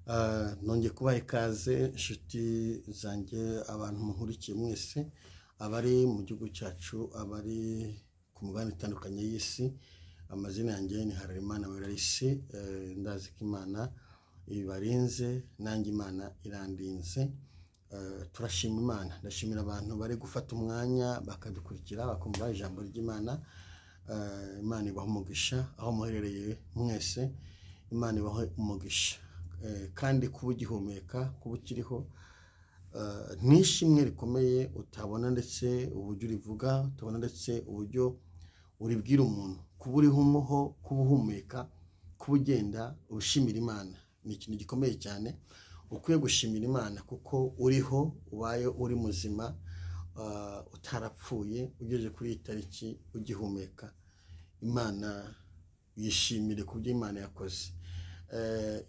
Nongeye kubaha ikaze inshuti zanjye, abantu munkurikiye mwese, abari mu gihugu cyacu, abari ku migabane itandukanye y'isi. Amazina yanjye ni Harerimana Werarisi. Ndazi ko Imana ibarinze, nanjye Imana irandinze. Turashima Imana. Ndashimira abantu bari gufata umwanya bakadukurikira, bakumva ijambo ry'Imana. Imana ibaha umugisha aho muherereye mwese, Imana ibahe umugisha. Kandi kuba ugihumeka, kuba ukiriho, n'ishimwe rikomeye utabona ndetse uburyo urivuga, utabona ndetse uburyo uribwira umuntu. Kuba uriho umuho, kuba uhumeka, kuba ugenda, ushimira Imana ni ikintu gikomeye cyane. Ukwiye gushimira Imana kuko uriho, ubaye uri muzima, utarapfuye, ugeze kuri iyi tariki ugihumeka. Imana yishimire ku byo Imana yakoze.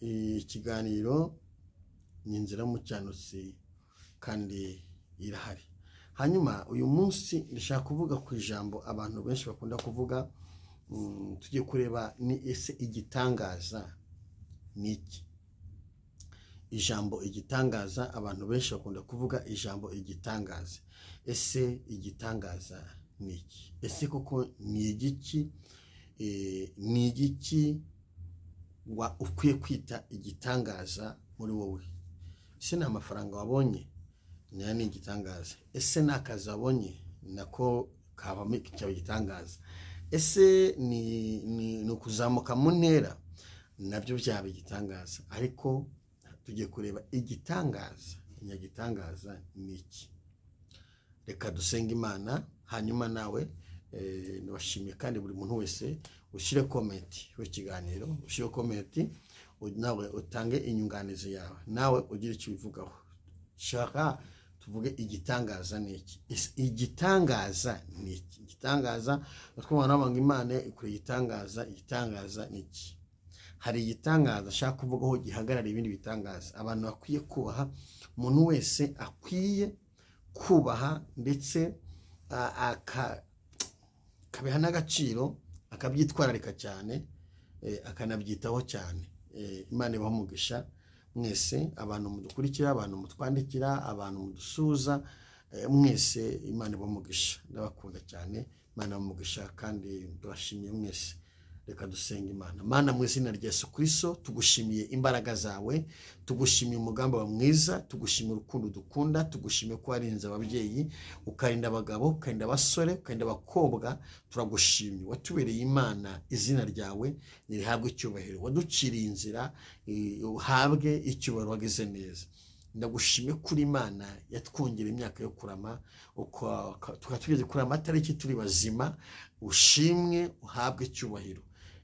Ikiganiro ni inzira y'umukiranutsi kandi irahari. Hanyuma uyu munsi ndashaka kuvuga ku ijambo abantu benshi bakunda kuvuga. Tugiye kureba ni ese igitangaza ni iki? Ijambo igitangaza, abantu benshi bakunda kuvuga ijambo igitangaza. Ese igitangaza ni iki? Ese koko ni igiki? Ni igiki ukwiye kwita igitangaza muri wowe? Ese ni amafaranga wabonye? Nayo ni igitangaza. Ese ni akazi wabonye? Nako kabamo cyaba igitangaza. Ese ni ukuzamuka mu ntera? Nabyo byaba igitangaza. Ariko tugiye kureba igitangaza. Inyagitangaza ni iki? Reka dusenge Imana, hanyuma nawe nabashimiye, kandi buri muntu wese ushyire comment w'ikiganiro, ushyire comment nawe utange inyunganizi yawe, nawe ugire icyo ubivugaho. Shaka tuvuge igitangaza ni iki? Igitangaza ni iki? Igitangaza, twumva ngo Imana ikora igitangaza. Igitangaza ni iki? Hari igitangaza ashaka kuvugaho gihagarara ibindi bitangaza abantu bakwiye kubaha, umuntu wese akwiye kubaha ndetse akabiha n'agaciro, akabyitwararika cyane, akanabyitaho cyane. Imana ibahe umugisha mwese, abantu mudukurikira, abantu mutwandikira, abantu mudusuza, mwese Imana ibahe umugisha. Ndabakunda cyane, Imana ibahe umugisha kandi ndabashimiye mwese. Reka dusenge Imana. Mana, mu izina rya Yesu Kristo, tugushimiye imbaraga zawe, tugushimiye umugambi wawe mwiza, tugushimiye urukundo dukunda, tugushimiye ko warinze ababyeyi, ukarinda abagabo, ukarinda abasore, ukarinda abakobwa. Turagushimye, watubereye Imana, izina ryawe nirihabwe icyubahiro. Waduciriye inzira, uhabwe icyubahiro, wagize neza. Ndagushimye kuri Imana yatwongera imyaka yo kurama, tukaba tugeze kuri amatariki turi bazima. Ushimwe, uhabwe icyubahiro.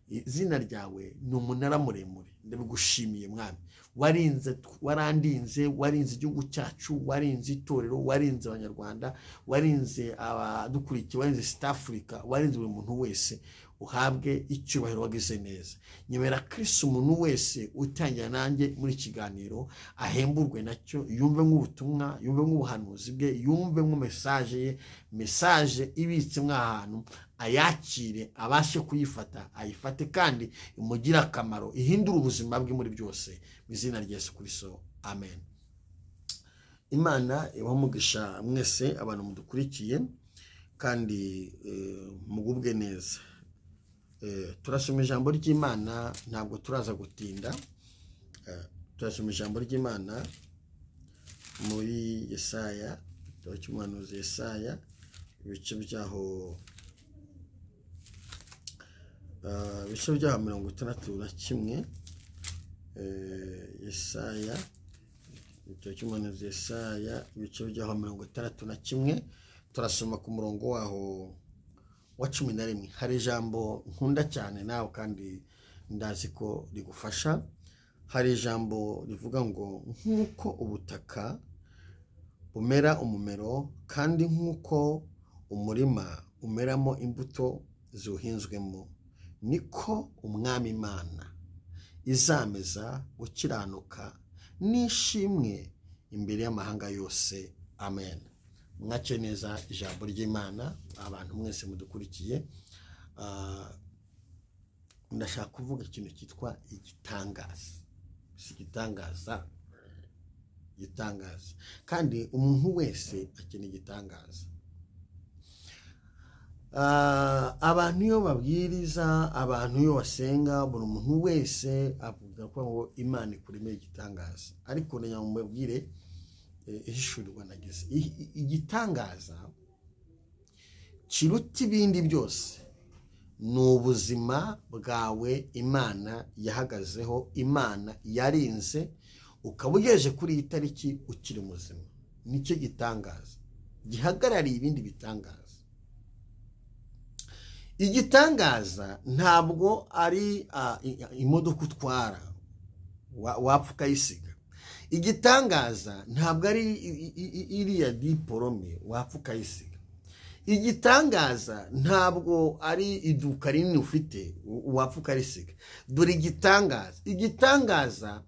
Izina ryawe ni umunara muremure. Ndabigushimiye Mwami. Warinze, warandinze, warinze igihugu cyacu, warinze itorero, warinze Abanyarwanda, warinze abadukurikiye, warinze East Africa, warinze buri muntu wese. Uhabwe icyubahiro, wagize neza. Nyemera Kristo, umuntu wese utangira nanjye muri kiganiro ahemburwe nacyo, yumve nk'ubutumwa, yumve nk'ubuhanuzi bwe, yumve nk'message ye, message ibitse ahantu, ayakire, abashe kuyifata, ayifate kandi imugire akamaro, ihindure ubuzima bwe muri byose, mu izina rya Yesu Kristo, amen. Imana ibahe umugisha mwese abantu mudukurikiye, kandi mugubwe neza. Turasoma ijambo ry'Imana, ntabwo turaza gutinda. Turasoma ijambo ry'Imana muri Yesaya, igitabo cy'umuhanuzi Yesaya, ibice byaho 61. Yesaya, igitabo cy'umuhanuzi Yesaya, ibice byaho 61, turasoma ku murongo waho wa 11. Hari ijambo nkunda cyane nawe kandi ndazi ko rigufasha. Hari ijambo rivuga ngo nk'uko ubutaka bumera umumero, kandi nk'uko umurima umeramo imbuto zuhinzwemo, niko Umwami Imana izameza gukiranuka n'ishimwe imbere y'amahanga yose. Amen. Mwake neza ijambo ry'Imana, abantu mwese mudukurikiye. Ndashaka kuvuga ikintu cyitwa igitangaza. Si igitangaza, igitangaza. Kandi umuntu wese akeneye igitangaza. Abantu iyo babwiriza, abantu iyo basenga, buri muntu wese avuga ko ngo Imana ikuremeye igitangaza. Ariko mubwire ihishurirwa nagize, igitangaza kiruta ibindi byose ni ubuzima bwawe Imana yahagazeho, Imana yarinze, ukaba ugejeje kuri iyi tariki ukiri muzima. Nicyo gitangaza gihagarariye ibindi bitangaza. Igitangaza ntabwo ari imodoka utwara wapfa ukayisiga. Igitangaza ntabwo ari iriya diporome wapfa ukayisiga. Igitangaza ntabwo ari iduka rinini ufite wapfa ukarisiga. Dore igitangaza, igitangaza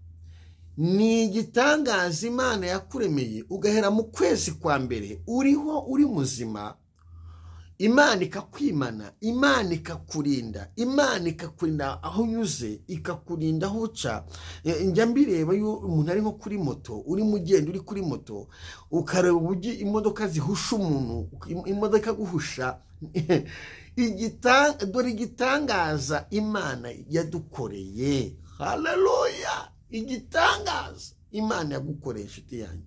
ni igitangaza Imana yakuremeye ugahera mu kwezi kwa mbere uriho uri muzima, Imana ikakwimana, Imana ikakurinda, Imana ikakurinda aho unyuze, ikakurinda aho uca. Njya mbireba iyo umuntu ari nko kuri moto, urimo ugenda uri kuri moto, ukareba uburyo imodoka zihusha umuntu, imodoka guhusha. Dore igitangaza Imana yadukoreye. Haleluya! Igitangaza Imana yagukoreye, inshuti yanjye,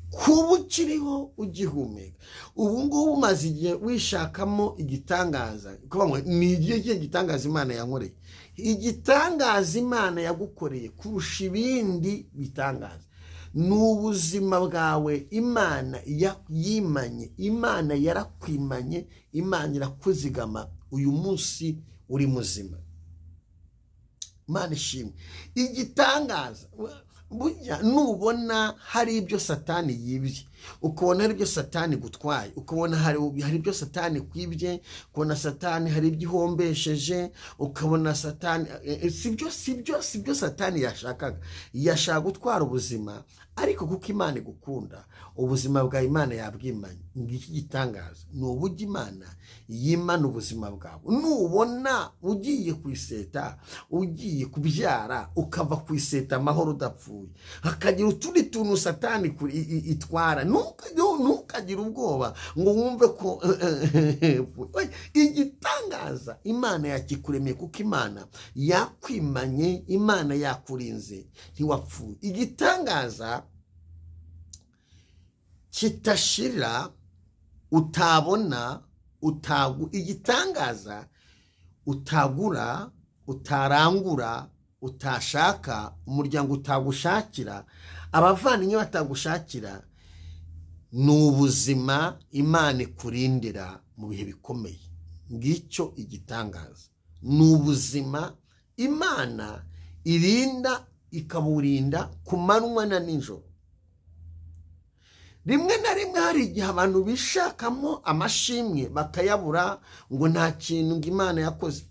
kuba ukiriho ugihumeka. Ubu ngubu umaze igihe wishakamo igitangaza, ni igihe gitangaza Imana yankoreye. Igitangaza Imana yagukoreye kurusha ibindi bitangaza ni ubuzima bwawe Imana yimanye, Imana yarakwimanye, Imana irakuzigama, uyu munsi uri muzima. Imana ishimwe. Igitangaza burya nubona hari ibyo Satani yibye, ukabona hari ibyo Satani gutwaye, ukabona hari ibyo Satani kwibye, ukabona Satani hari ibyo ihombesheje, ukabona Satani sibyo Satani yashakaga. Yashaka gutwara ubuzima, ariko kuko Imana igukunda, ubuzima bwa Imana yabwimanye. Ngiki gitangaza ni uburyo Imana yimana ubuzima bwawe. Nubona ugiye ku iseta, ugiye kubyara, ukava ku iseta amahoro udapfuye, hakagira utundi tuntu Satani itwara, ntukagire ubwoba ngo wumve ko igitangaza Imana yakikuremeye, kuko Imana yakwimanye, Imana yakurinze, ntiwapfuye. Igitangaza kitashira utabona, igitangaza utagura, utarangura, utashaka, umuryango utagushakira, abavandimwe batagushakira, ni ubuzima Imana ikurindira mu bihe bikomeye. Ngicyo igitangaza, ni ubuzima Imana irinda, ikaburinda ku manywa na nijoro. Rimwe na rimwe hari igihe abantu bishakamo amashimwe bakayabura, ngo nta kintu ngo Imana yakoze.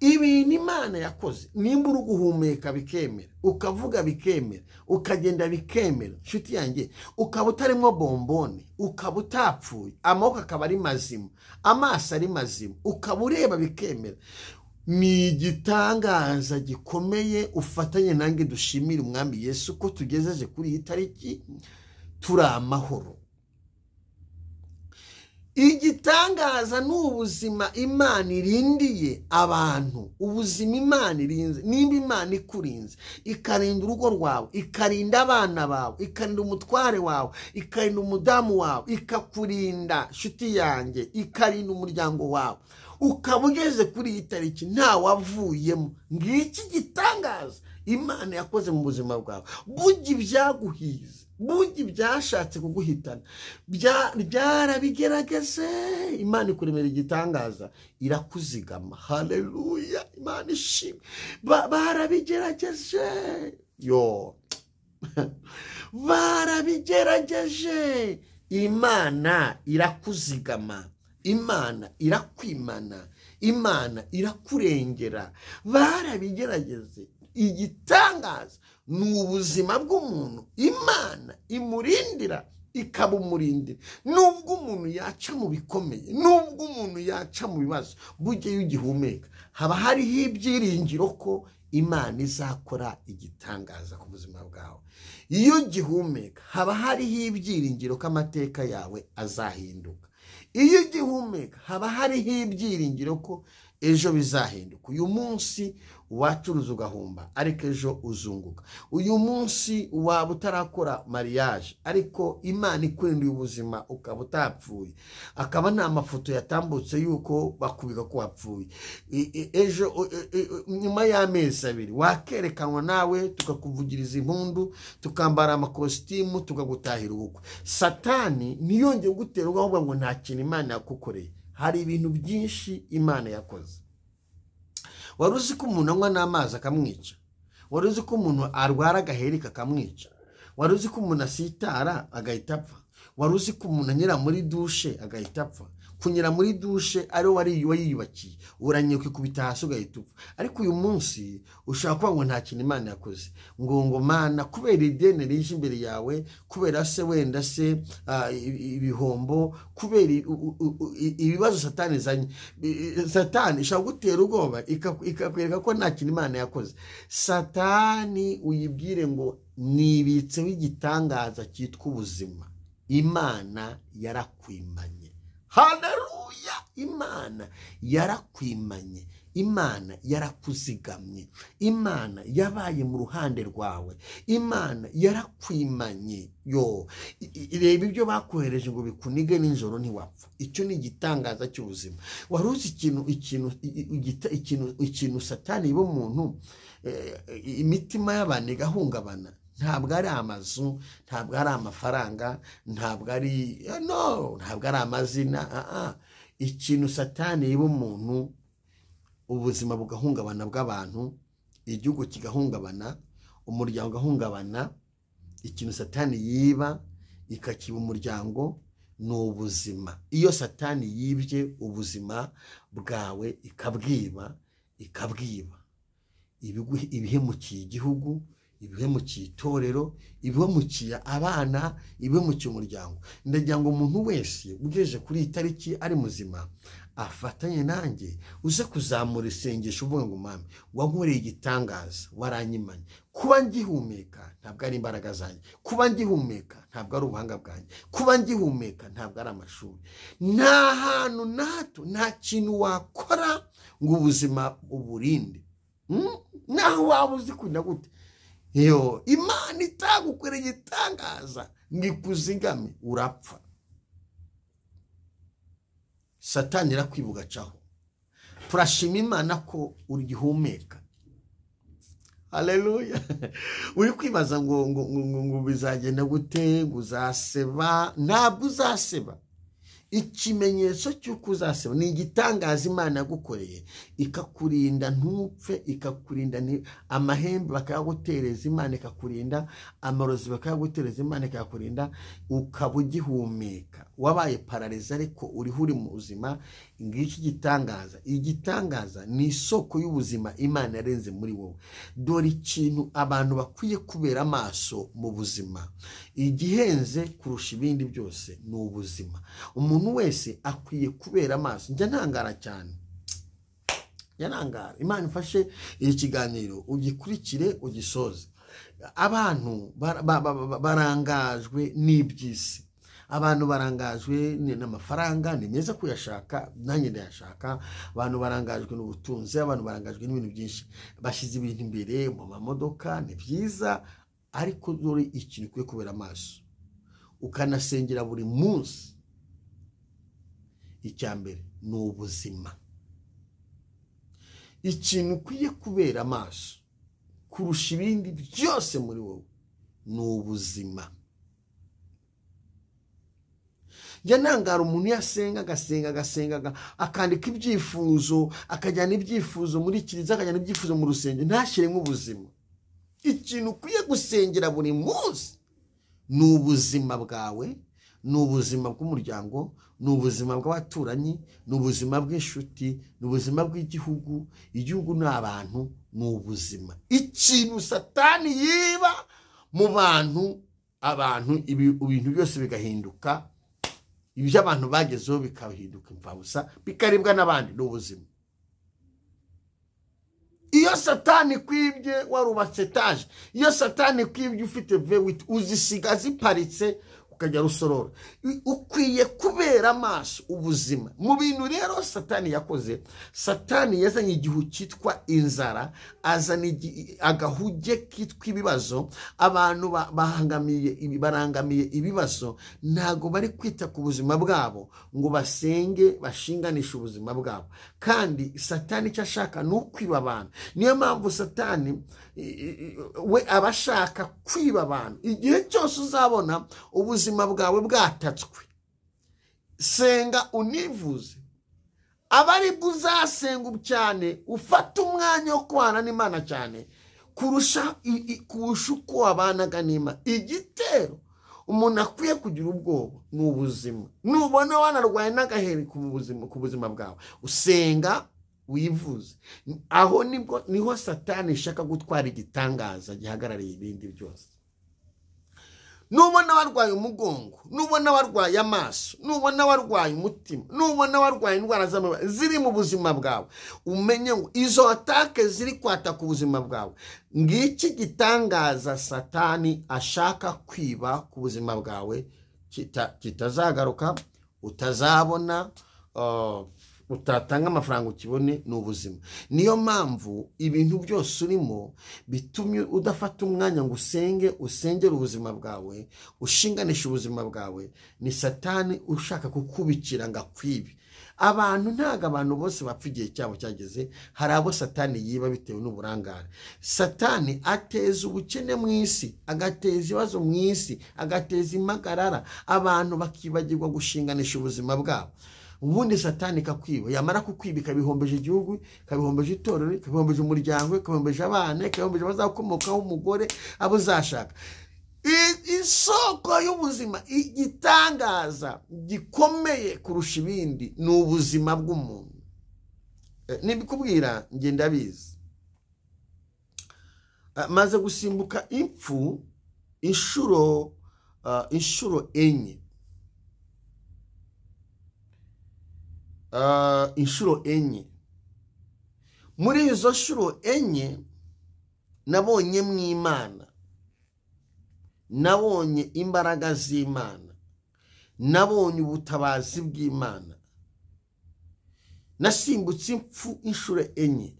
Ibintu Imana yakoze, nimba uri guhumeka bikemera, ukavuga bikemera, ukagenda bikemera, inshuti yanjye, ukaba utarimo bombone, ukaba utapfuye, amaboko akaba ari mazima, amaso ari mazima, ukaba ureba bikemera, ni igitangaza gikomeye. Ufatanye nanjye dushimire Umwami Yesu ko tugejeje kuri iyi tariki turi amahoro. Igitangaza ni ubuzima Imana irindiye abantu, ubuzima Imana irinze. Nimba Imana ikurinze, ikarinda urugo rwawe, ikarinda abana bawe, ikarinda umutware wawe, ikarinda umudamu wawe, ikakurinda inshuti yanjye, ikarinda umuryango wawe, ukaba ugeze kuri iyi tariki nta wavuyemo, ngiki gitangaza Imana yakoze mu buzima bwawe. Burya ibyaguhize, burya ibyashatse kuguhitana, byarabigerageze, Imana ikuremera igitangaza, irakuzigama. Haleluya, Imana ishimwe. Barabigerageje, yo barabigerageje, Imana irakuzigama, Imana irakwimana, Imana irakurengera. Barabigerageze. Igitangaza ni ubuzima bw'umuntu Imana imurindira, ikabumurindira. Nubwo umuntu yaca mu bikomeye, nubwo umuntu yaca mu bibazo, burya iyo ugihumeka haba hariho ibyiringiro ko Imana izakora igitangaza ku buzima bwawe. Iyo ugihumeka haba hariho ibyiringiro ko amateka yawe azahinduka. Iyo ugihumeka haba hariho ibyiringiro ko ejo bizahinduka. Uyu munsi wacuruza ugahomba, ariko ejo uzunguka. Uyu munsi waba utarakora mariage, ariko Imana ikurindiye ubuzima ukaba utapfuye, akaba nta mafoto yatambutse yuko bakubika ko wapfuye. Ejo nyuma y'amezi 2 wakerekanwa nawe, tukakuvugiriza impundu, tukambara amakositimu, tukagutahira ubukwe. Satani ntiyongeye kugutera ubwoba ngo nta kintu Imana yakukoreye. Hari ibintu byinshi Imana yakoze. Wari uzi ko umuntu anywa n'amazi akamwica? Wari uzi ko umuntu arwara agaherika akamwica? Wari uzi ko umuntu asitara agahita apfa? Wari uzi ko umuntu anyura muri dushe agahita apfa? Kunyura muri dushe ari wari wayiyubakiye, uranyuka ikubita hasi ugahita upfa. Ariko uyu munsi ushaka kuvuga ngo nta kintu Imana yakoze, ngo Mana kubera ideni rije imbere yawe, kubera se wenda se ibihombo, kubera ibibazo Satani zanye. Satani ishaka gutera ubwoba ikakwereka ko nta kintu Imana yakoze. Satani uyibwire ngo nibitseho igitangaza cyitwa ubuzima. Imana yarakwimanye. Haleluya! Imana yarakwimanye, Imana yarakuzigamye, Imana yabaye mu ruhande rwawe, Imana yarakwimanye. Yo, reba ibyo bakohereje ngo bikunige nijoro ntiwapfa. Icyo ni igitangaza cy'ubuzima. Wari uzi ikintu Satani iba umuntu, imitima y'abantu igahungabana? Ntabwo ari amazu, ntabwo ari amafaranga, ntabwo ari no, ntabwo ari amazina. Ikintu Satani iba umuntu, ubuzima bugahungabana bw'abantu, igihugu kigahungabana, umuryango ugahungabana. Ikintu Satani yiba ikakiba umuryango ni ubuzima. Iyo Satani yibye ubuzima bwawe ikabwiba, ibihemukiye igihugu, ibihemukiye itorero, ibihemukiye abana, ibihemukiye umuryango. Ndagira ngo umuntu wese ugejeje kuri iyi tariki ari muzima afatanye nanjye, uze kuzamura isengesho uvuga ngo Mami wankoreye igitangaza, waranyimanye. Kuba ngihumeka ntabwo ari imbaraga zanjye, kuba ngihumeka ntabwo ari ubuhanga bwanjye, kuba ngihumeka ntabwo ari amashuri. Nta hantu na hato, nta kintu wakora ngo ubuzima uburinde. Naho waba uzi kujya gute, yo Imana itagukoreye igitangaza ngo ikuzigame, urapfa. Satani irakwibuga caho. Turashima Imana ko urigihumeka. Haleluya. Uri kwibaza ngo ngo ngo bizagenda gute, ngo uzaseba? Ntabwo uzaseba. Ikimenyetso cy'uko uzaseba ni igitangaza Imana yagukoreye, ikakurinda ntupfe, ikakurinda amahembe bakayagutereza, Imana ikakurinda amarozi bakayagutereza, Imana ikakurinda, ukaba ugihumeka. Wabaye pararize ariko uriho uri mu buzima. Ngiki gitangaza. Igitangaza ni isoko y'ubuzima Imana yarenze muri wowe. Dore ikintu abantu bakwiye kubera amaso mu buzima, igihenze kurusha ibindi byose ni ubuzima. Umuntu wese akwiye kubera amaso. Njya ntangara cyane, Imana ifashe iki kiganiro ugikurikire ugisoze. Abantu barangajwe n'iby'isi, abantu barangajwe n'amafaranga, ni meza kuyashaka, nanjye ndayashaka. Abantu barangajwe n'ubutunzi, abantu barangajwe n'ibintu byinshi, bashyize ibintu imbere mu mamodoka, ni byiza, ariko dore ikintu ukwiye kubera amaso ukanasengera buri munsi. Icya mbere ni ubuzima. Ikintu ukwiye kubera amaso kurusha ibindi byose muri wowe ni ubuzima. Njya ntangara umuntu yasenga agasenga agasenga, akandika ibyifuzo, akajyana ibyifuzo muri kiliziya, akajyana ibyifuzo mu rusengero, ntashyiremo ubuzima. Ikintu ukwiye gusengera buri munsi ni ubuzima bwawe, ni ubuzima bw'umuryango, ni ubuzima bw'abaturanyi, ni ubuzima bw'inshuti, ni ubuzima bw'igihugu. Igihugu ni abantu, ni ubuzima. Ikintu Satani yiba mu bantu, abantu ibintu byose bigahinduka, ibyo abantu bagezeho bikahinduka imfabusa, bikaribwa n'abandi, ni ubuzima. Iyo Satani kwibye warubatse etaje, iyo Satani kwibye ufite V8, uzisiga ziparitse ukajya Rusororo. Ukwiye kubera amaso ubuzima. Mu bintu rero Satani yakoze, Satani yazanye igihu cyitwa inzara, azana agahuge kitwa ibibazo. Abantu barangamiye ibibazo, ntago bari kwita ku buzima bwabo ngo basenge bashinganishe ubuzima bwabo. Kandi Satani icyo ashaka ni ukwiba abantu. Niyo mpamvu Satani we aba ashaka kwiba abantu. Igihe cyose uzabona ubuzima bwawe bwatatswe, senga univuze. Abari uzasenga cyane, ufate umwanya wo kubana n'Imana cyane kurusha uko wabanaga n'Imana. Igitero umuntu akwiye kugira ubwoba ni ubuzima. Nubona wanarwaye n'agaheri ku buzima bwawe, usenga wivuze. Aho nibwo niho Satani ishaka gutwara igitangaza gihagarariye ibindi byose. Nubona warwaye umugongo, nubona warwaye amaso, nubona warwaye umutima, nubona warwaye indwara z'amababa ziri mu buzima bwawe, umenye ngo izo atake ziri kwataka ubuzima bwawe, ngiki gitangaza Satani ashaka kwiba ku buzima bwawe kitazagaruka, utazabona, utatanga amafaranga ukibone, ni ubuzima. Niyo mpamvu ibintu byose urimo bitumye udafata umwanya ngo usenge, usengere ubuzima bwawe, ushinganishe ubuzima bwawe. Ni Satani ushaka kukubikira ngo akwibe. Abantu ntago abantu bose bapfa igihe cyabo cyageze. Hari abo Satani yiba bitewe n'uburangare. Satani ateza ubukene mu isi, agateza ibibazo mu isi, agateza impagarara, abantu bakibagirwa gushinganisha ubuzima bwabo. Ubundi Satani kakwiba, yamara kukwiba ikabihombeje igihugu, ikabihombeje itorero, ikabihombeje umuryango, ikabihombeje abana, ikabihombeje abazakomokaho, umugore, abo uzashaka. Isoko y'ubuzima, igitangaza gikomeye kurusha ibindi ni ubuzima bw'umuntu. Nibikubwira nge ndabizi. Maze gusimbuka impfu inshuro 4. Inshuro 4. Muri izo nshuro 4 nabonye mu Imana, nabonye imbaraga z'Imana, nabonye ubutabazi bw'Imana. Nasimbutse impfu inshuro 4.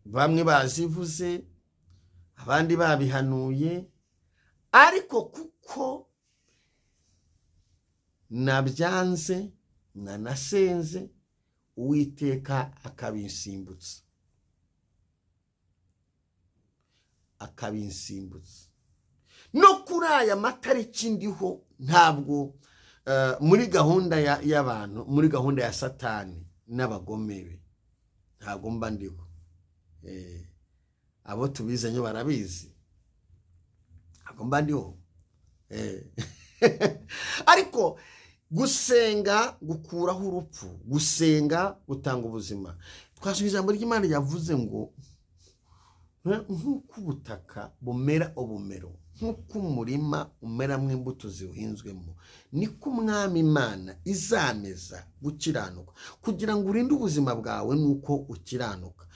Bamwe bazivuze, abandi babihanuye, ariko kuko nabyanze nanasenze, Uwiteka akabinsimbutsa, akabinsimbutsa. No kuri aya matariki ndiho, ntabwo muri gahunda y'abantu, muri gahunda ya Satani n'abagome be, ntabwo mba ndiho. Abo tubizanye barabizi, ntabwo mba ndiho. Ariko gusenga gukuraho urupfu, gusenga gutanga ubuzima. Twasomye ijambo ry'Imana yavuze ngo nk'uko ubutaka bumera ubumero, nk'uko umurima umeramo imbuto ziwuhinzwemo, niko Umwami Imana izameza gukiranuka. Kugira ngo urinde ubuzima bwawe nuko ukiranuka,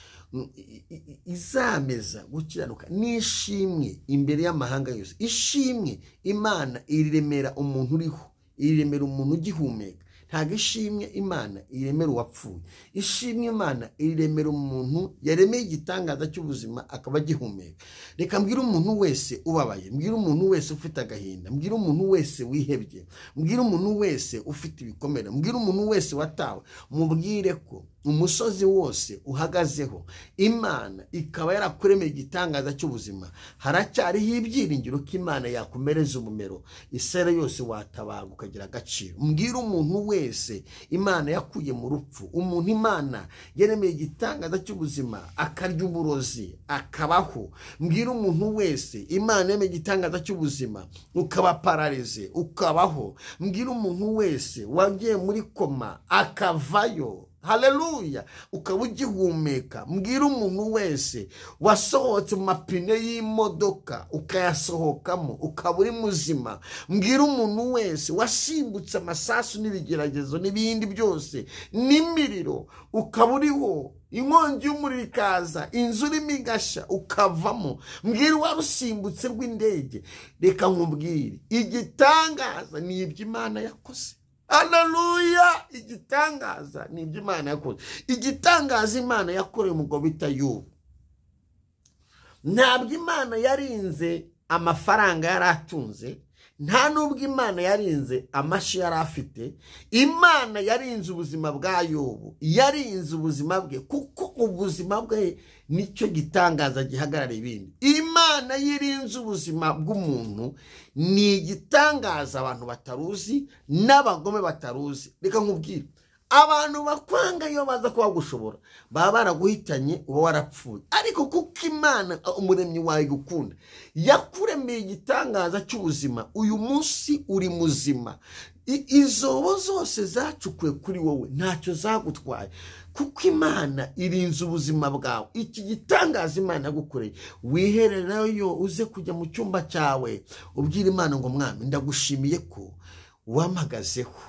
izameza gukiranuka n'ishimwe imbere y'amahanga yose. Ishimwe Imana iriremera umuntu uriho, iremera umuntu ugihumeka. Ntabwo ishimwe Imana iremera uwapfuye. Ishimwe Imana iremera umuntu yaremeye igitangaza cy'ubuzima akaba agihumeka. Reka mbwire umuntu wese ubabaye, mbwire umuntu wese ufite agahinda, mbwire umuntu wese wihebye, mbwire umuntu wese ufite ibikomere, mbwire umuntu wese watawe, mubwire ko umusozi wose uhagazeho Imana ikaba yarakuremeye igitangaza cy'ubuzima, haracyariho ibyiringiro ko Imana yakumereza umumero, isere yose watabarwa ukagira agaciro. Mbwire umuntu wese Imana yakuye mu rupfu, umuntu Imana yaremeye igitangaza cy'ubuzima akarya uburozi akabaho. Mbwire umuntu wese Imana yaremeye igitangaza cy'ubuzima ukaba pararize ukabaho. Mbwire umuntu wese wagiye muri koma akavayo. Haleluya, ukaba ugihumeka. Mbwira umuntu wese wasohotse mu mapine y'imodoka ukayasohokamo ukaba uri muzima. Mbwira umuntu wese wasimbutse amasasu n'ibigeragezo n'ibindi byose n'imiriro ukaba uriho, inkongi y'umuriro ikaza, inzu irimo igashya ukavamo. Mbwira uwarusimbutse rw'indege. Reka nkubwire, igitangaza ni ibyo Imana yakoze. Haleluya, igitangaza ni ibyo Imana yakoze. Igitangaza Imana yakoreye umugabo bita Yobu. Ntabwo Imana yarinze amafaranga yari atunze, nta nubwo Imana yarinze amashi yari afite. Imana yarinze ubuzima bwa Yobu, yarinze ubuzima bwe, kuko ubuzima bwe nicyo gitangaza gihagarara ibindi. Imana yirinze ubuzima bw'umuntu ni igitangaza abantu bataruzi n'abagome bataruzi. Reka nkubwire, abantu bakwanga iyo baza kuba gushobora baba baraguhitanye, uba warapfuye. Ariko kuko Imana umuremyi wawe igukunda, yakuremeye igitangaza cy'ubuzima. Uyu munsi uri muzima. Izobo zose zacukuwe kuri wowe ntacyo zagutwaye, kuko Imana irinze ubuzima bwawe. Iki gitangaza Imana yagukoreye, wihererayo uze kujya mu cyumba cyawe ubwira Imana ngo mwami, ndagushimiye ko wampagazeho.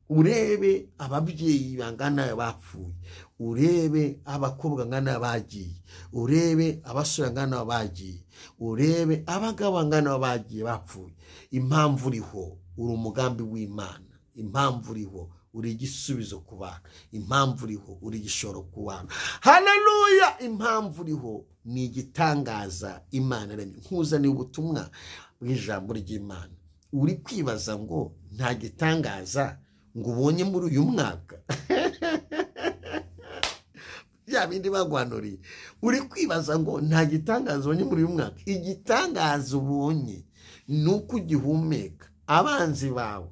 Urebe ababyeyi bangana bapfuye, urebe abakobwa ngana bagiye, urebe abasore ngana bagiye, urebe abagabo ngana bagiye bapfuye. Impamvu uriho, uri umugambi w'Imana. Impamvu uriho, uri igisubizo ku bantu. Impamvu uriho, uri igishoro ku bantu. Haleluya, impamvu uriho ni igitangaza Imana yaremye. Nkuzaniye ubutumwa bw'ijambo ry'Imana. Uri kwibaza ngo nta gitangaza ngo ubonye muri uyu mwaka? Bya bindi bagwanuriye. Uri kwibaza ngo nta gitangaza ubonye muri uyu mwaka? Igitangaza ubonye ni uko ugihumeka. Abanzi bawe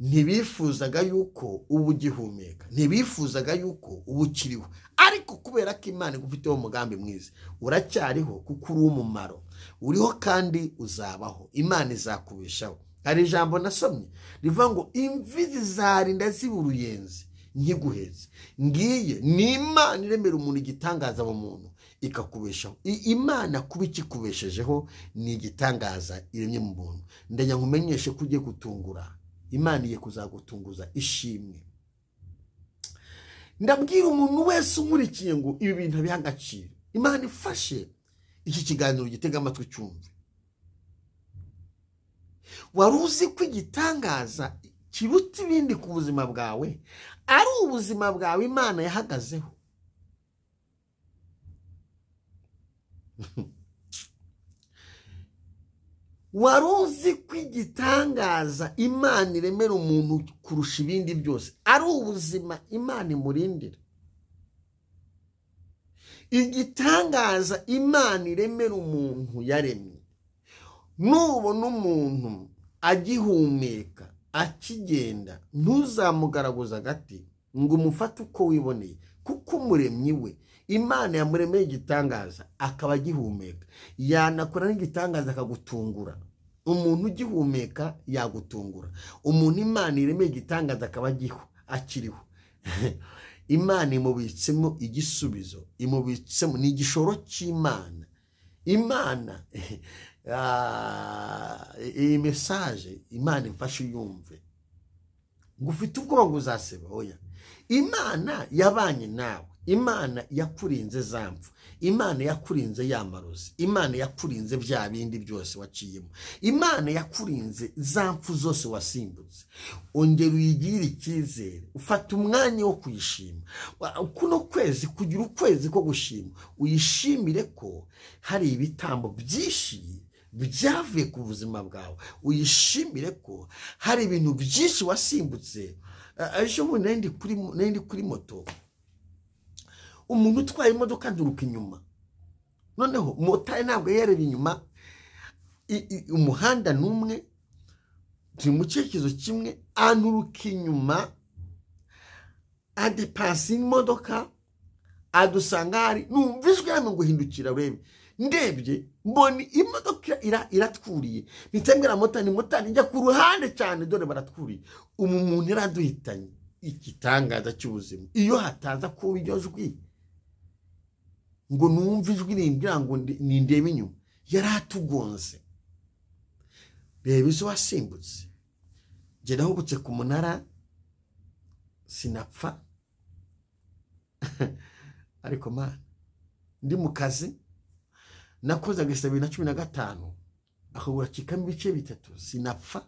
ntibifuzaga yuko uba ugihumeka, ntibifuzaga yuko uba ukiriho, ariko kubera ko Imana igufiteho umugambi mwiza, uracyariho kuko uri umumaro, uriho kandi uzabaho. Imana izakubeshaho. Hari ijambo nasomye rivuga ngo imvi zizarinda ziba uruyenzi nkiguheze. Ngiye ni Imana iremera umuntu igitangaza mu muntu ikakubeshaho. Imana kuba ikikubeshejeho ni igitangaza iremye mu muntu. Ndajya nkumenyeshe ko ugiye gutungura. Imana igiye kuzagutunguza ishimwe. Ndabwira umuntu wese unkurikiye ngo ibi bintu abihe agaciro. Imana ifashe iki kiganiro gitega amatwi cyumve. Wari uzi ko igitangaza kiruta ibindi ku buzima bwawe ari ubuzima bwawe Imana yahagazeho? Wari uzi ko igitangaza Imana iremera umuntu kurusha ibindi byose ari ubuzima Imana imurindira? Igitangaza Imana iremera umuntu yaremye, nubona umuntu agihumeka akigenda, ntuzamugaragaza agati ngo umufate uko wiboneye, kuko umuremyi we Imana yamuremeye igitangaza akaba agihumeka. Yanakora n'igitangaza akagutungura. Umuntu ugihumeka yagutungura. Umuntu Imana iremeye igitangaza akaba akiriho, Imana imubitsemo igisubizo, imubitsemo ni igishoro cy'Imana. Imana iyi message Imana imfashe uyumve. Ngo ufite ubwoba ngo uzaseba? Oya, Imana yabanye nawe. Imana yakurinze zamfu, Imana yakurinze yamarozi, Imana yakurinze bya bindi byose waciyemo, Imana yakurinze zamfu zose wasimbutse. Ongera uyigire icyizere, ufata umwanya wo kuyishima. Kuno kwezi kugira ukwezi ko gushima, uyishimire ko hari ibitambo byinshi byavuye ku buzima bwawe, uyishimire ko hari ibintu byinshi wasimbutse. Ejo bundi nari kuri moto, umuntu utwaye imodoka nturuka inyuma. Noneho motari ntabwo yareba inyuma, umuhanda n'umwe, turi mu cyerekezo kimwe, anturuka inyuma adepasa imodoka adusanga hari, numva ijwi yamwe ngo hindukira urebe. Ndebye mbona imodoka iratwuriye, mpita mbwira motari, motari njya ku ruhande cyane, dore baratwuriye. Umu muntu yaraduhitanye. Igitangaza cy'ubuzima, iyo hataza kuba iryo jwi ngo numve ijwi rimbwira ngo nindebe inyuma, yari atugonze. Reba izo wasimbutse. Njye nahubutse ku munara sinapfa, ariko mana ndi mu kazi nakoze agasa 2015 akagura cikamo ibice 3 sinapfa.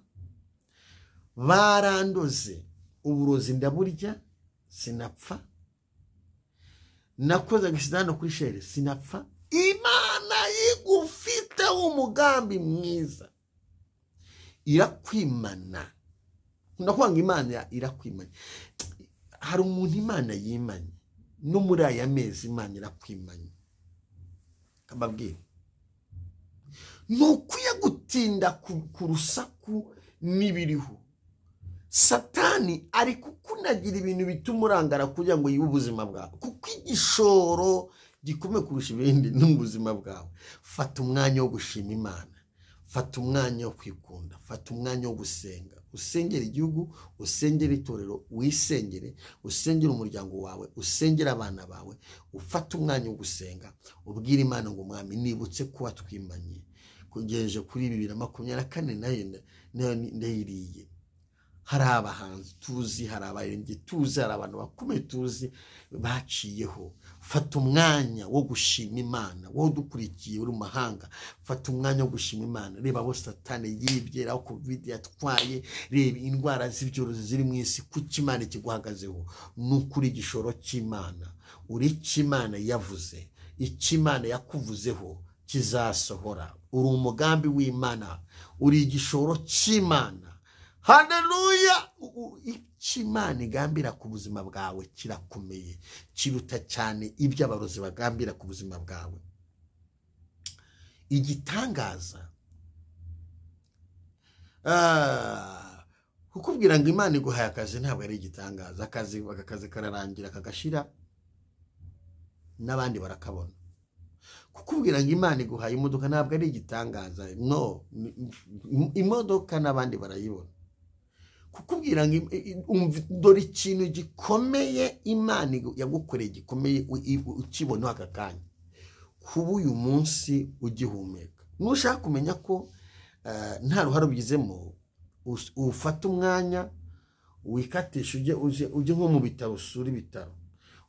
Barandoze uburozi ndaburya sinapfa. Nakoze agisida kuri shere sinapfa. Imana igufite umugambi mwiza, irakwimana. Ndakwanga Imana irakwimana. Hari umuntu Imana yimanye no muri aya mezi, Imana irakwimanye. Kababwira, ntukwiye gutinda ku rusaku n'ibiriho. Satani ari kukunagira ibintu bituma urangara kugira ngo yibe ubuzima bwawe, kuko igishoro gikomeye kurusha ibindi ni ubuzima bwawe. Fata umwanya wo gushima Imana, fata umwanya wo kwikunda, fata umwanya wo gusenga. Usengere igihugu, usengere itorero, wisengere, usengere umuryango wawe, usengere abana bawe. Ufate umwanya wo gusenga, ubwire Imana ngo Mwami nibutse kuba twimanye kugejeje kuri 2024 nayo ndayiriye. Hari abahanzi tuzi, hari abaririmbyi tuzi, hari abantu bakomeye tuzi baciyeho. Fata umwanya wo gushima Imana. Wowe udukurikiye uri mu mahanga, fata umwanya wo gushima Imana. Reba abo Satani yibye, aho Covid yatwaye, reba indwara z'ibyorezo ziri mu isi, kuki Imana ikiguhagazeho? Ni ukuri igishoro cy'Imana, uri icyo Imana yavuze, icyo Imana yakuvuzeho kizasohora. Uri umugambi w'Imana, uri igishoro cy'Imana. Haleluya! Icyo Imana igambira ku buzima bwawe kirakomeye, kiruta cyane ibyo abarozi bagambira ku buzima bwawe. Igitangaza kukubwira ngo Imana iguhaye akazi ntabwo ari igitangaza. Akazi kararangira kagashira n'abandi barakabona. Kukubwira ngo Imana iguhaye imodoka ntabwo ari igitangaza, no, imodoka n'abandi barayibona. Kukubwira ngo dore ikintu gikomeye Imana yagukoreye gikomeye ukibona aka kanya, kuba uyu munsi ugihumeka. Nushaka kumenya ko nta ruhare ubigizemo, ufate umwanya wikatisha ujye nko mu bitaro, usure ibitaro,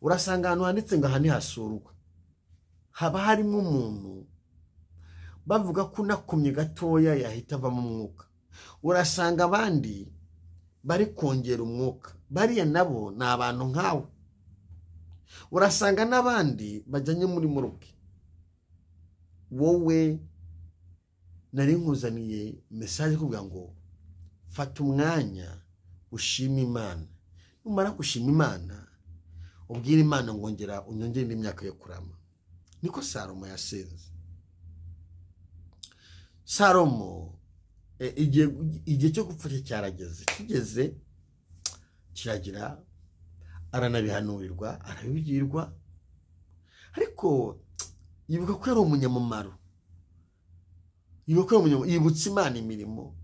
urasanga ahantu handitse ngo aha ntihasurwa, haba harimo umuntu bavuga ko unakumye gatoya yahita avamo umwuka. Urasanga abandi bari kongera umwuka, bariya nabo ni abantu nkawe. Urasanga n'abandi bajyanye muri muruke. Wowe nari nkuzaniye message kuvuga ngo fata umwanya ushima Imana. Numara gushima Imana, ubwire Imana ngo ngera unyongere indi myaka yo kurama. Niko Salomo yasenze. Salomo igihe cyo gupfa cyarageze, kigeze kiragira, aranabihanurirwa, arabibwirwa, ariko yibuka ko yari umunyamumaro. Yibuka ko yibutse Imana imirimo,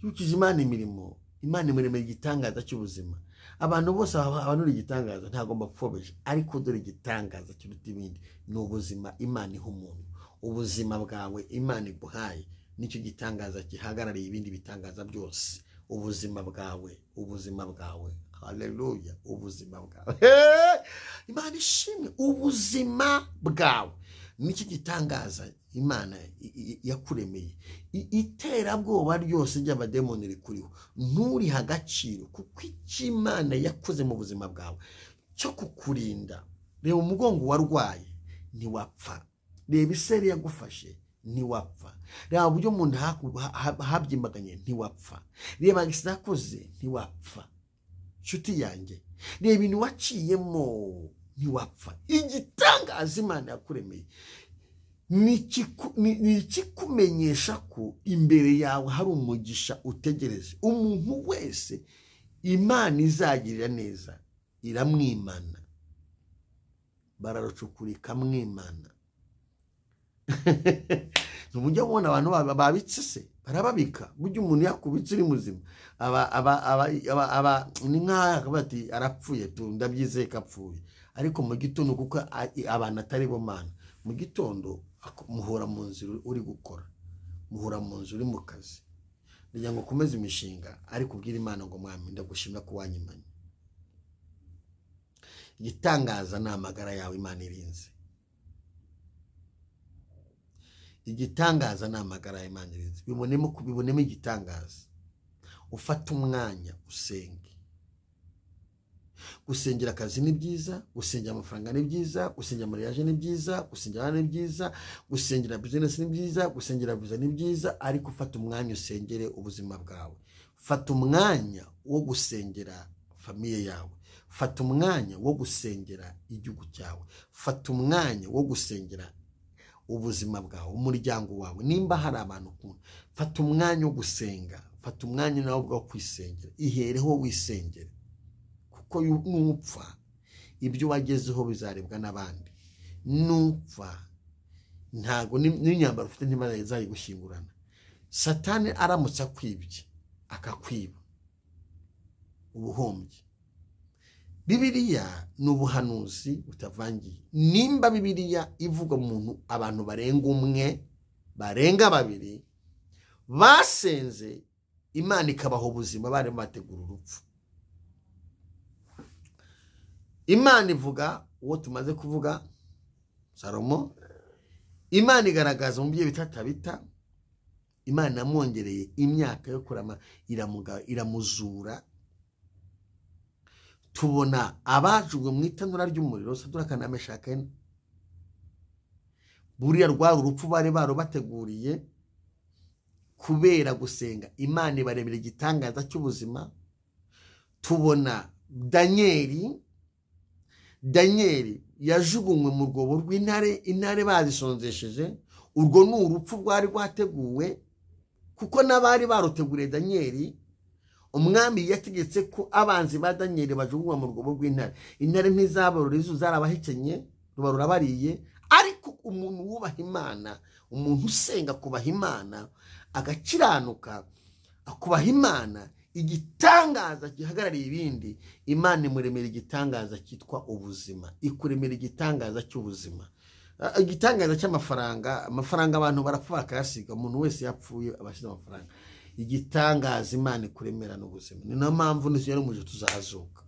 yibukije Imana imirimo, Imana imuremeye igitangaza cy'ubuzima. Abantu bose abanura igitangaza ntabwo mbapfobeje, ariko dore igitangaza kiruta ibindi ni ubuzima Imana iha umuntu. Ubuzima bwawe Imana iguhaye nicyo gitangaza gihagarariye ibindi bitangaza byose. Ubuzima bwawe, ubuzima bwawe, haleluya, ubuzima bwawe, Imana ishimwe. Ubuzima bwawe nicyo gitangaza Imana yakuremeye. Iterabwoba ryose ry'abademoni rikuriho nturiha agaciro, kuko icyo Imana yakoze mu buzima bwawe cyo kukurinda. Reba umugongo warwaye ntiwapfa, reba iseri yagufashe ntiwapfa, reba uburyo umuntu habyimbaganye ntiwapfa, reba agisida yakoze ntiwapfa. Nshuti yanjye, reba ibintu waciyemo ntiwapfa. Igitangaza Imana yakuremeye ni ikikumenyesha ko imbere yawe hari umugisha utegereje. Umuntu wese Imana izagirira neza iramwimana, bararucukura ikamwimana. Ntujya ubona abantu babitse se Barababika. Burya umuntu yakubitse uri muzima aba ni nk'aho bati arapfuye tu, ndabyizeye ko apfuye. Ariko mu gitondo, kuko abantu atari bo Mana, mu gitondo muhura mu nzira uri gukora, muhura mu nzu uri mu kazi, kugira ngo ukomeze imishinga, ariko ubwire Imana ngo mwami ndagushimira ko wanyimanye. Igitangaza ni amagara yawe Imana irinze. Igitangaza ni amagara yawe Imana irinze. Bibonemo igitangaza. Ufate umwanya usenge. Gusengera akazi ni byiza, gusengera amafaranga ni byiza, gusengera mariage ni byiza, gusengera abana ni byiza, gusengera business ni byiza, gusengera visa ni byiza, ariko ufate umwanya usengere ubuzima bwawe. Fata umwanya wo gusengera famiye yawe. Fata umwanya wo gusengera igihugu cyawe. Fata umwanya wo gusengera ubuzima bwawe, umuryango wawe. Nimba hari abantu ukunda, fata umwanya wo gusenga, fata umwanya nawe ubwawe kwisengera. Ihereho wisengere, kuko nupfa ibyo wagezeho bizarebwa n'abandi. Nupfa ntago n'imyambaro ufite ntibazayigushyingurana. Satani aramutse akwibye akakwiba, ubuhombye. Bibiliya ni ubuhanuzi butavangiye. Nimba Bibiliya ivuga umuntu abantu barenga umwe, barenga babiri basenze, Imana ikabaha ubuzima barimo bategura urupfu. Imana ivuga uwo tumaze kuvuga Salomo. Imana igaragaza umubyeyi bita Tabita. Imana yamwongereye imyaka yo kurama, iramuzura. Tubona abajugunywe mu itanura ry'umuriro, Saduraka na Meshaki. Buriya rwari urupfu bari barubateguriye kubera gusenga. Imana ibaremera igitangaza cy'ubuzima. Tubona Danieli yajugunywe mu rwobo rw'intare, intare bazisonzesheje. Urwo ni urupfu rwari rwateguwe, kuko n'abari baruteguriye Danieli, umwami yategetse ko abanzi ba Danieli bajugunywa mu rwobo rw'intare. Intare ntizabarura izu, zarabahekenye, ruba rurabariye. Ariko umuntu wubaha Imana, umuntu usenga kubaha Imana, agakiranuka akubaha Imana, igitangaza gihagarariye ibindi, Imana imuremera igitangaza cyitwa ubuzima. Ikuremera igitangaza cy'ubuzima. Igitangaza cy'amafaranga. Amafaranga abantu barapfa bakayasiga, umuntu wese yapfuye abashize amafaranga. Igitangaza Imana ikuremera n'ubuzima. Ni nayo mpamvu nitugera mu ijuru tuzazuka.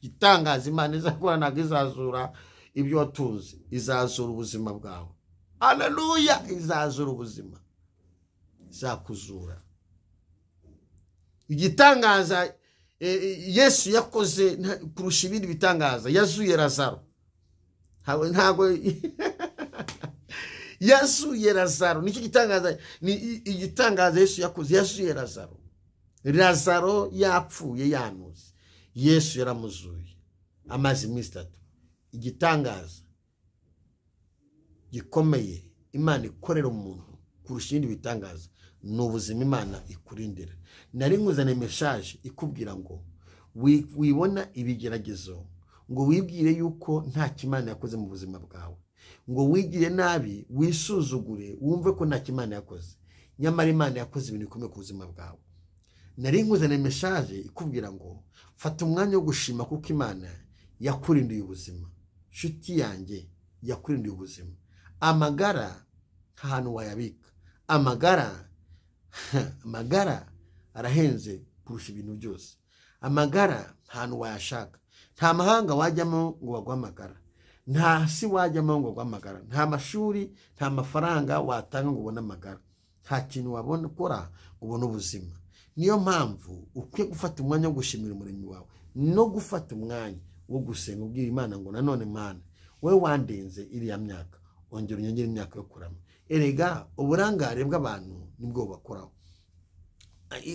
Igitangaza Imana izakora ntabwo izazura ibyo watunze, izazura ubuzima bwawe. Haleluya! Izazura ubuzima, izakuzura. Igitangaza Yesu yakoze kurusha ibindi bitangaza, yazuye Lazaro. Ntabwo yazuye Lazaro, nicyo gitangaza, ni igitangaza Yesu yakoze. Yazuye Lazaro. Lazaro yapfuye yanuze, Yesu yaramuzuye amaze iminsi 3. Igitangaza gikomeye Imana ikorera umuntu kurusha ibindi bitangaza ni ubuzima Imana ikurindira. Nari nkuzaniye message ikubwira ngo wibona ibigeragezo, ngo wibwire yuko nta kimana yakoze mu buzima bwawe, ngo wigire nabi, wisuzugure, wumve ko nta kimana yakoze. Nyamara Imana yakoze ibintu bikomeye ku buzima bwawe. Nari nkuzaniye message ikubwira ngo fata umwanya wo gushima, kuko Imana yakurindiye ubuzima. Nshuti yanjye, yakurindiye ubuzima. Amagara nta hantu wayabika. Amagara arahenze kurusha ibintu byose. Amagara nta hantu wayashaka. Nta mahanga wajyamo ngo baguhe amagara, nta si wajyamo ngo baguhe amagara, nta mashuri, nta mafaranga watanga ngo ubone amagara, nta kintu wabona ukora ngo ubone ubuzima. Niyo mpamvu ukwiye gufata umwanya wo gushimira umuremyi wawe, no gufata umwanya wo gusenga ubwira Imana ngo nanone Mana, wowe wandenze iriya myaka, ongera unyongere imyaka yo kurama. Erega uburangare bw'abantu nibwo bakoraho.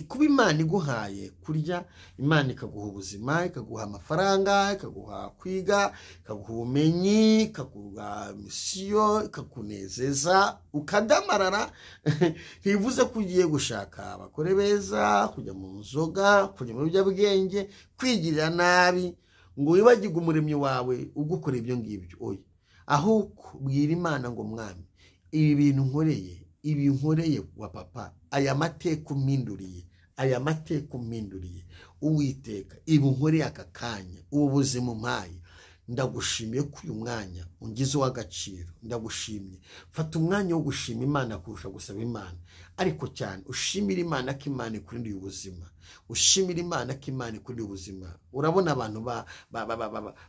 Kuba Imana iguhaye kurya, Imana ikaguha ubuzima, ikaguha amafaranga, ikaguha kwiga, ikaguha ubumenyi, ikaguha misiyo, ikakunezeza, ukadamarara, ntibivuze ko ugiye gushaka abagore beza, kujya mu nzoga, kujya mu biyobyabwenge, kwigirira nabi, ngo wibagirwe umuremyi wawe ugukora ibyo ngibyo. Oya, ahubwo bwira Imana ngo mwami, ibi bintu nkoreye Ibi nkoreye wa papa, aya mateka umpinduriye, aya mateka umpinduriye Uwiteka, ibi nkoreye aka kanya, ubu buzima umpaye, ndagushimiye ko uyu mwanya ungize uw'agaciro, ndagushimye. Fata umwanya wo gushima Imana kurusha gusaba Imana, ariko cyane ushimira Imana ko Imana ikurindiye ubuzima, ushimira Imana ko Imana ikurindiye ubuzima. Urabona abantu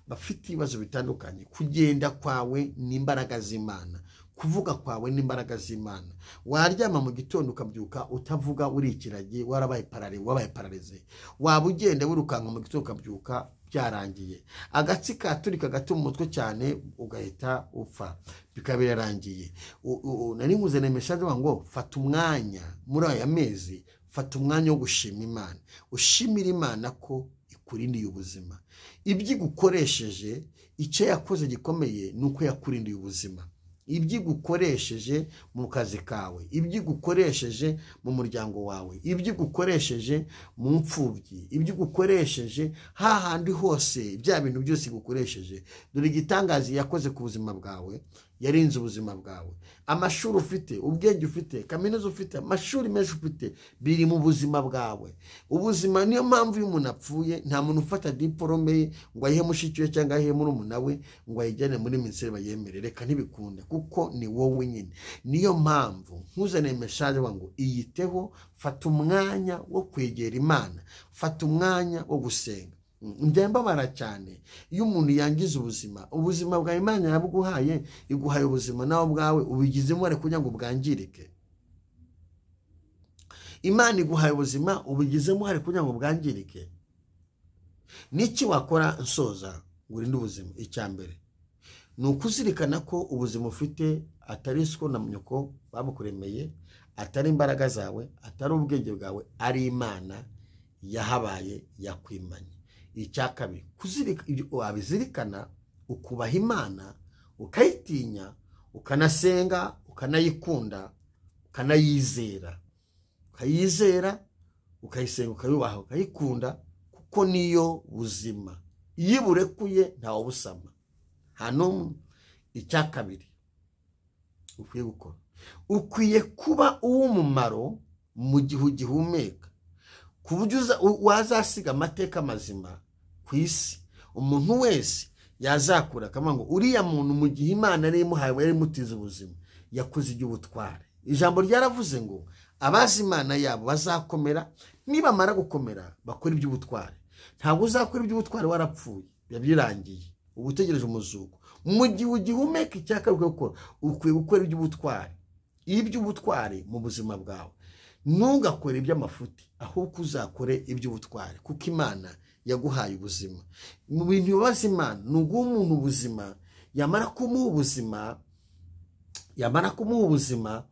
bafite ibibazo bitandukanye, kugenda kwawe ni imbaraga z'Imana, kuvuga kwawe n'imbaraga z'Imana. Waryama mu gitondo ukabyuka utavuga, uri ikiragi, warabaye parare, wabaye pararize. Waba ugenda wirukanka mu gitondo ukabyuka byarangiye. Agatsi katurika gato mu mutwe cyane ugahita upfa, bikaba birarangiye. Nari nkuzaniye message ngo fata umwanya muri aya mezi, fata umwanya wo gushima Imana, ushimira Imana ko ikurindiye ubuzima. Ibyo igukoresheje, icyo yakoze gikomeye ni uko yakurindiye ubuzima. Ibyo igukoresheje mu kazi kawe, ibyo igukoresheje mu muryango wawe, ibyo igukoresheje mu mfubyi, ibyo igukoresheje hahandi hose, bya bintu byose igukoresheje. Dore igitangaza yakoze ku buzima bwawe, yarinze ubuzima bwawe. Amashuri ufite, ubwenge ufite, kaminuza ufite, amashuri menshi ufite, biri mu buzima bwawe. Ubuzima, niyo mpamvu iyo umuntu apfuye nta muntu ufata diporome ye ngo ayihe mushiki we cyangwa ayihe murumuna we ngo ayijyane muri minisiteri bayemere, reka ntibikunde, kuko ni wowe nyine. Niyo mpamvu nkuzaniye message ngo iyiteho, fata umwanya wo kwegera Imana, fata umwanya wo gusenga. Njya mbabara cyane iyo umuntu yangiza ubuzima, ubuzima bwa Imana yabuguhaye, iguhaye ubuzima nawe ubwawe ubigizemo uruhare kugira ngo bwangirike. Imana iguhaye ubuzima ubigizemo uruhare kugira ngo bwangirike. Niki wakora nsoza ngo urinde ubuzima? Icya mbere ni ukuzirikana ko ubuzima ufite atari siko na nyoko babukuremeye, atari imbaraga zawe, atari ubwenge bwawe, ari Imana yahabaye yakwimanye. Icya kabiri, wabizirikana ukubaha Imana, ukayitinya, ukanasenga, ukanayikunda, ukanayizera, ukayizera, ukayisenga, ukayubaha, ukayikunda, kuko niyo buzima. Iyo burekuye ntawe busama, nta n'umwe. Icya kabiri ukwiye gukora, ukwiye kuba uw'umumaro mu gihe ugihumeka, ku buryo wazasiga amateka mazima ku isi. Umuntu wese yazakura akavuga ngo uriya muntu mu gihe Imana yari imuhaye, yari imutiza ubuzima, yakoze iby'ubutware. Ijambo ryaravuze ngo abazi Imana yabo bazakomera, nibamara gukomera bakora iby'ubutware. Ntabwo uzakora iby'ubutware warapfuye, biba birangiye, uba utegereje umuzuko. Mu gihe ugihumeka, icya kabiri gukora, ukwiye gukora iby'ubutware, iby'ubutware mu buzima bwawe. Ntugakore iby'amafuti, ahubwo uzakore iby'ubutware, kuko Imana yaguhaye ubuzima. Mu bintu bibaza Imana ni uguha umuntu ubuzima, yamara kumuha ubuzima, yamara kumuha ubuzima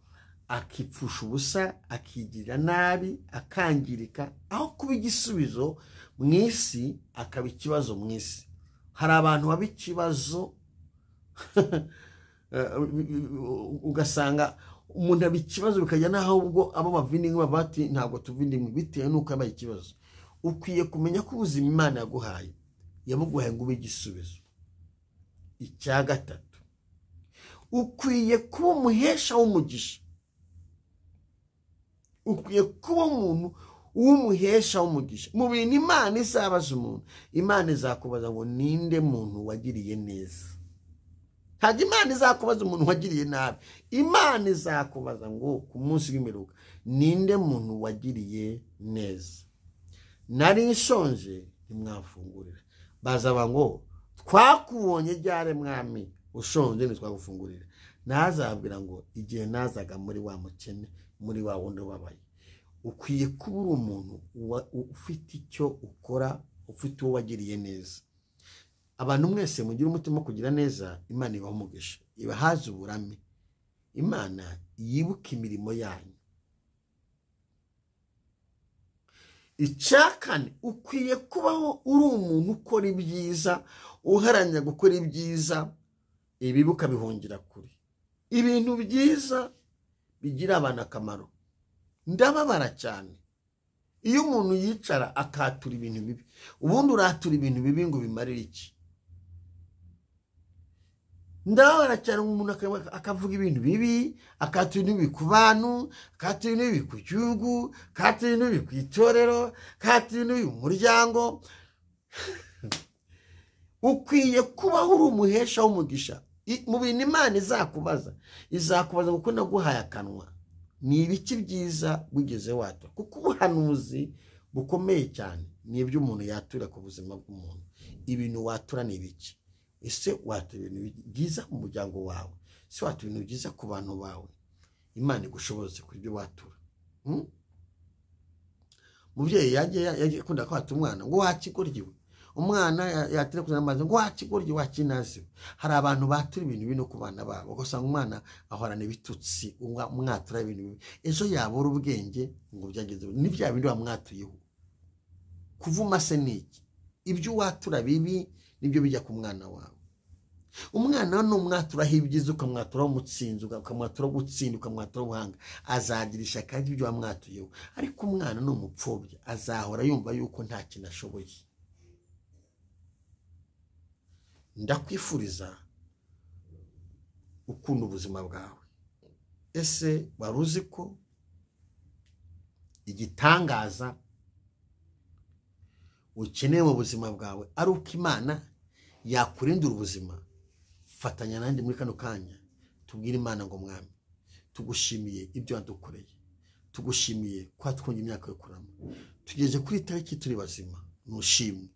akipfusha ubusa, akigirira nabi, akangirika, aho kuba igisubizo mu isi akaba ikibazo mu isi. Hari abantu baba ikibazo, ugasanga umuntu aba ikibazo bikajya n'aho ubwo abo bavindimwe baba bati ntabwo tuvindimwe, bitewe n'uko yabaye ikibazo. Ukwiye kumenya ko ubuzima Imana yaguhaye, yabuguhaye ngo ube igisubizo. Icya gatatu, ukwiye kuba umuhesha w'umugisha. Ukwiye kuba umuntu w'umuhesha w'umugisha. Mu bintu Imana izabaza umuntu, Imana izakubaza ngo ninde muntu wagiriye neza. Ntabwo Imana izakubaza umuntu wagiriye nabi, Imana izakubaza ngo ku munsi w'imperuka ninde muntu wagiriye neza. Nari nshonje ntimwamfungurira, bazaba ngo twakubonye ryari mwami ushonje ntitwagufungurira. Ntazabwira ngo igihe nazaga muri wa mukene, muri wa wundi ubabaye. Ukwiye kuba uri umuntu ufite icyo ukora, ufite uwo wagiriye neza. Abantu mwese mugira umutima wo kugira neza, Imana ibaha umugisha, ibahaze uburame. Imana yibuka imirimo yanyu. Icya kane, ukwiye kubaho uri umuntu ukora ibyiza, uharanira gukora ibyiza, ibibi ukabihungira kure. Ibintu byiza bigira abantu akamaro. Ndababara cyane iyo umuntu yicara akatura ibintu bibi. Ubundi uratura ibintu bibi ngo bimarire iki? Ndababara cyane umuntu akavuga ibintu bibi, akatura ibintu bibi ku bantu, akatura ibintu bibi ku gihugu, akatura ibintu bibi ku itorero, akatura ibintu bibi mu muryango. Ukwiye kubaho uri umuhesha w'umugisha. Mu bintu Imana izakubaza, izakubaza kuko naguhaye akanwa, ni ibiki byiza wigeze watura? Kuko ubuhanuzi bukomeye cyane ni ibyo umuntu yatura ku buzima bw'umuntu. Ibintu watura ni ibiki? Ese watura ibintu byiza mu muryango wawe? Ese watura ibintu byiza ku bantu bawe? Imana igushoboze ku byo watura. Mubyeyi yagiye akunda kwata umwana ngo wakigoryiwe, umwana yatira kuzana amazi ngo wakigoryi wakinaziwe. Hari abantu batura ibintu bino ku bana babo, ugasanga umwana ahorana ibitutsi, umwatura ibintu bibi, ejo yabura ubwenge ngo byageze ni bya bindi wamwatuyeho. Kuvuma se ni iki? Ibyo watura bibi nibyo bijya ku mwana wawe. Umwana numwaturaho ibyiza, ukamwaturaho umutsinzi, ukamwaturaho gutsinda, ukamwaturaho ubuhanga, azagira ishyaka ry'ibyo wamwatuyeho. Ariko umwana ni umupfobya, azahora yumva yuko nta kintu ashoboye. Ndakwifuriza ukunda ubuzima bwawe. Ese wari uzi ko igitangaza ukeneye mu buzima bwawe ari uko Imana yakurindira ubuzima? Fatanya nanjye muri kano kanya tubwire Imana ngo Mwami, tugushimiye ibyo wadukoreye, tugushimiye ko watwongeye imyaka yo kurama, tugeze kuri tariki turi bazima, nushimwe.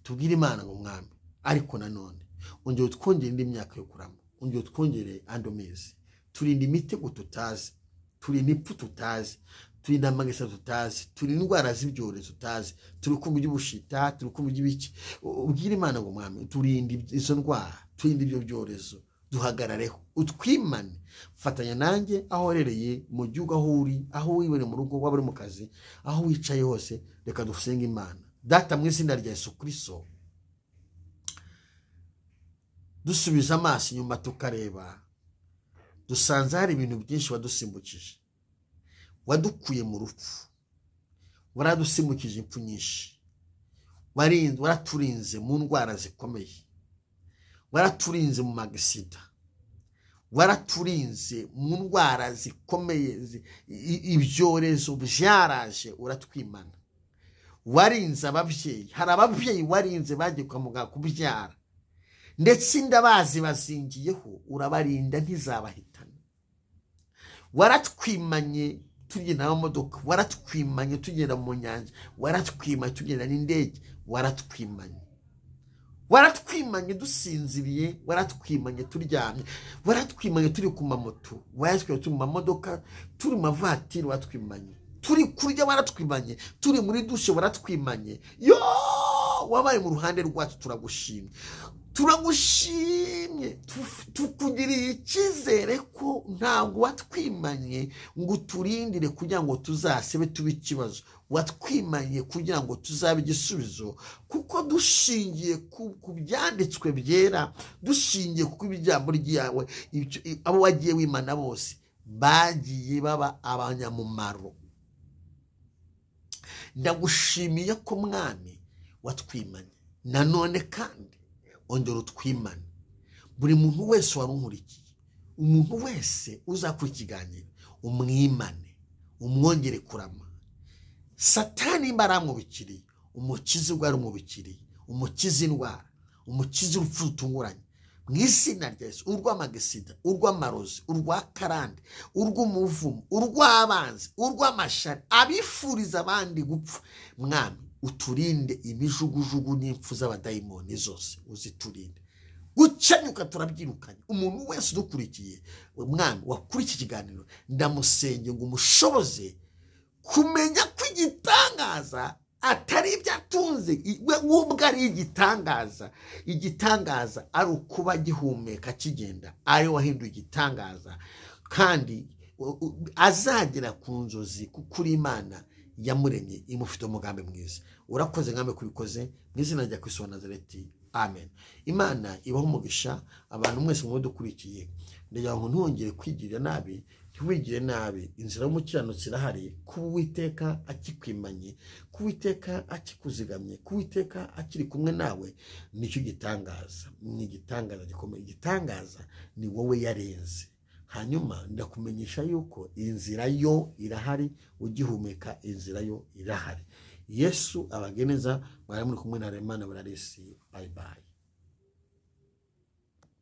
Tubwire Imana ngo Mwami, ariko nanone ongera utwongere indi myaka yo kurama, ongera utwongere andi mezi, turinde imitego tutazi, turinde ipfu tutazi, turinde amagesa tutazi, turinde indwara z'ibyorezo tutazi, turi kumva iby'ubushita, turi kumva iby'ibiki. Ubwire Imana ngo Mwami, turinde izo ndwara, turinde ibyo byorezo, duhagarareho, utwimane. Fatanya nanjye aho uherereye mu gihugu, aho uri, aho wibereye mu rugo, waba uri mu kazi, aho wicaye hose, reka dusenge Imana. Data, mu izina rya Yesu Kristo, dusubiza amaso inyuma tukareba, dusanze hari ibintu byinshi wadusimbukije. Wadukuye mu rupfu, waradusimbukije impfu nyinshi, waraturinze mu ndwara zikomeye, waraturinze mu magisida, waraturinze mu ndwara zikomeye, ibyorezo byaraje uratwimana. Warinze ababyeyi, hari ababyeyi warinze bagiye kwa muganga kubyara, ndetse inda bazi bazingiyeho urabarinda ntizabahitana. Waratwimanye tugenda mu modoka, waratwimanye tugenda mu nyanja, waratwimanye tugenda n'indege, waratwimanye, waratwimanye dusinziriye, waratwimanye turyamye, waratwimanye turi ku mamoto, waratwimanye turi mu mamodoka, turi mu mavatiri, waratwimanye turi kurya, waratwimanye turi muri dushe, waratwimanye. Yo, wabaye mu ruhande rwacu, turagushimye, turagushimye, tukugiriye icyizere ko ntabwo watwimanye ngo uturindire kugira ngo tuzasebe tube ikibazo, watwimanye kugira ngo tuzabe igisubizo, kuko dushingiye ku byanditswe byera, dushingiye ku ijambo ryawe, abo wagiye wimana bose bagiye baba abanyamumaro. Ndagushimiye ko Mwami watwimanye, nanone kandi ongera utwimane. Buri muntu wese warunkurikiye, umuntu wese uzakora ikiganiro, umwimane, umwongere kurama. Satani nimba aramwubikiriye, umukize ubwo aramwubikiriye, umukize indwara, umukize urupfu rutunguranye, mu izina rya Yesu, urw'amagesida, urw'amarozi, urwa karande, urw'umuvumo, urw'abanzi, urw'amashari, abifuriza abandi gupfa, Mwami uturinde imijugujugu n'impfu z'abadayimoni zose, uziturinde. Gukenyuka turabyirukanye. Umuntu wese udukurikiye, Mwami wakurikiye ikiganiro, ndamusenge ngo umushoboze kumenya ko igitangaza atari ibyo atunze, we ubwo ari igitangaza. Igitangaza ari ukuba gihumeka kigenda, ari wahinduye igitangaza, kandi azagera ku nzozi kuko uri Imana yamuremye imufite umugambi mwiza. Urakoze Mwami kubikoze, mu izina rya Kristo wa Nazareti, amen. Imana ibahe umugisha abantu mwese mudukurikiye. Ndagira ngo ntongere kwigirira nabi, Ntiwigire nabi, inzira y'umukiranutsi irahari. Kuba Uwiteka akikwimanye, kuba Uwiteka akikuzigamye, kuba Uwiteka akiri kumwe nawe, nicyo gitangaza. Ni igitangaza gikomeye. Igitangaza ni wowe yarenze. Hanyuma ndakumenyesha yuko inzira yo irahari, ugihumeka inzira yo irahari. Yesu abageneza. Mwari muri kumwe na Remana Burarisi. Bye bye.